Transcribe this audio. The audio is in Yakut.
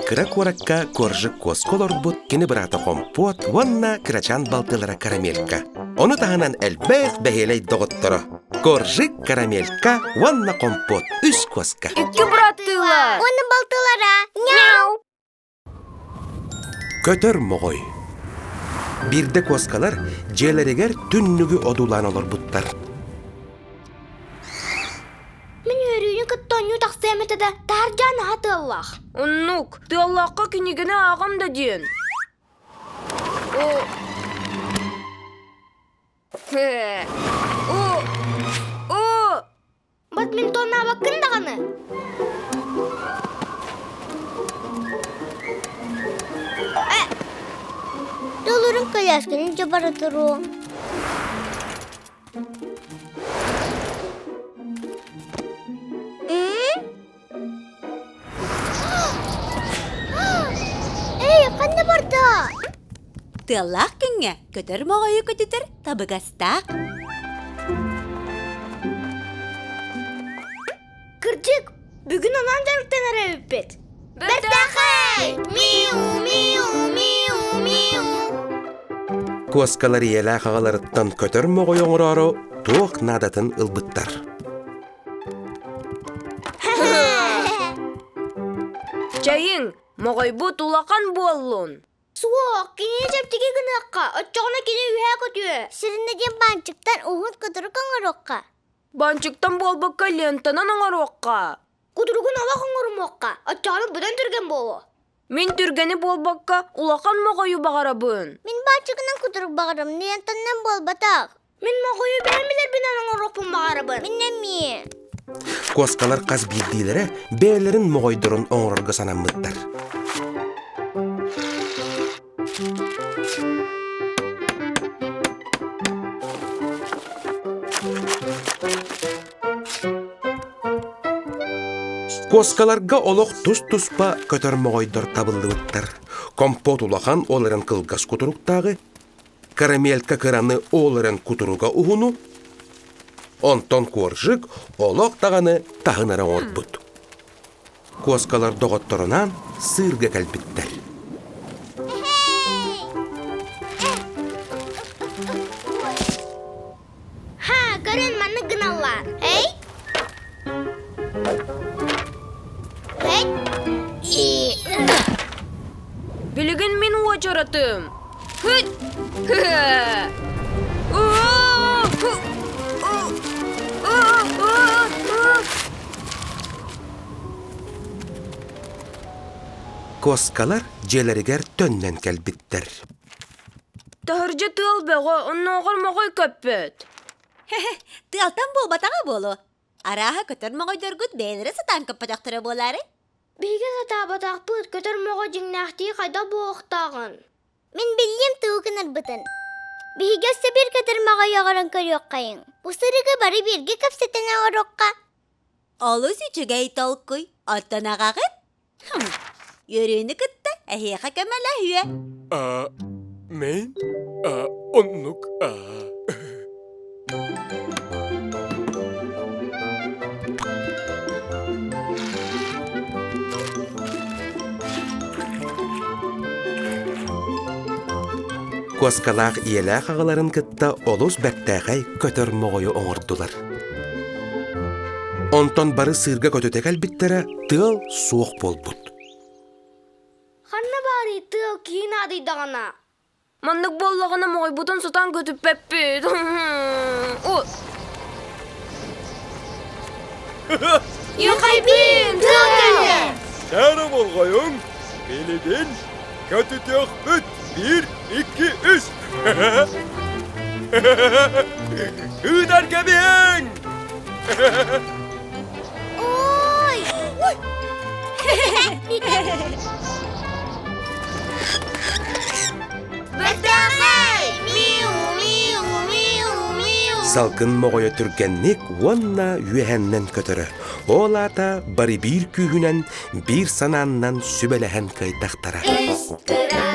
кыра куоракка Коржик куоска олорбут кини быраата Хомпуот уонна кырачаан балтылара Карамелька. Ону таһынан элбэх бэһиэлэй доҕотторо Коржик, Карамелька уонна Хомпуот үс куоска. Икки быраттыылар. Уонна балтылара. Мяу! Көтөр моҕой. Биирдэ куоскалар дьиэлэригэр түннүгү одуулаан олорбуттар. Мин үөрүүнү кытта оонньуу тахсыам этэ да, таһырдьа наһаа тыаллаах. Оннук, тыаллаахха кинигэни ааҕам да диэн. О. О. О. Бадминтоннаабаккын даҕаны. Э. Долларын колясканы дьабара туруом. Эй, ханна барда? Тыаллаах күҥҥэ көтөр моҕойу көтүтэр табыгастаах. Кырдьык, бүгүн онон дьарыктанар эбиппит. Бэртээхэй! Миу, миу, миу, миу. Куоскалар ийэлээх аҕаларыттан көтөр моҕой оҥороору туох наадатын ылбыттар. Чэйиҥ, моҕойбут улахан буоллун. Суох, кинини чэпчэки гыныахха, оччоҕуна кини үһээ көтүө. Сиринэ диэн баанчыктан уһун кутурук оҥоруохха. Баанчыктан буолбакка лентанан оҥоруохха. Кутуругун олох оҥорумуохха, оччоҕуна быдан түргэн буолуо. Мин түргэни буолбакка, улахан моҕойу баҕарабын. Мин баанчыгынан кутурук баҕарам, лентанан буолбатах. Мин моҕойу бэйэм билэрбинэн оҥоруохпун баҕарабын. Мин эмиэ. Куоскалар хас биирдиилэрэ бэйэлэрин моҕойдорун оҥорорго санаммыттар. Куоскаларга олох тус-туспа көтөр моҕойдор табыллыбыттар. Компот улахан ол эрэн кылгас кутуруктааҕы, карамелька кыраны ол эрэн кутуруга уһуну, онтон коржик олох даҕаны таһынара оҥорбут. Куоскалар доҕотторунаан сыырга кэлбиттэр. Ха, көрөн маннык гыналлар. Эй! Эй! Билигин мин уочаратым. Куоскалар дьиэлэригэр төннөн кэлбиттэр. Таһырдьа тыал бөҕө, оннооҕор моҕой көппөт. Тыалтан буолбатаҕа буолуо. Арааһа көтөр моҕойдоргут бэйэлэрэ сатаан көппөтөхтөрө буолаары. Биһиги сатаабатахпыт, көтөр моҕой дьиҥнээхтии хайдах буолуохтааҕын. Мин биллим тугу гынарбытын. Биһиги өссө биир көтөр моҕой оҥорон көрүөххэйиҥ. Бу сырыыга бары бииргэ кэпсэтэн оҥоруохха. Олус үчүгэй толкуй. Оттон аҕаҕыт? Хм, үөрүүнү кытта эһиэхэ көмөлөһүө. А, мен? А, оннук а. Куоскалаах ийэлээх аҕаларын кытта олус бэртээхэй көтөр моҕойу оҥордулар. Онтон бары сыырга көтүтэ кэлбиттэрэ тыал суох буолбут. Ханна баарый тыал киин аадыйдаҕына? Маннык буоллаҕына моҕойбутун сатаан көтүппэппит. Юхайбин, тыал кэллэ! Кэрэ болҕойуҥ, билигин көтүтүөхпүт. Биир, икки, үс. Ыытар кэбиһиҥ! Ой! Бэртээхэй! Миу, миу, миу, миу! Салгын моҕойо түргэнник уонна үөһэннэн көтөрө. Ол аата бары биир күүһүнэн, биир санааннан сүбэлэһэн кыайдахтара. Үс кыра.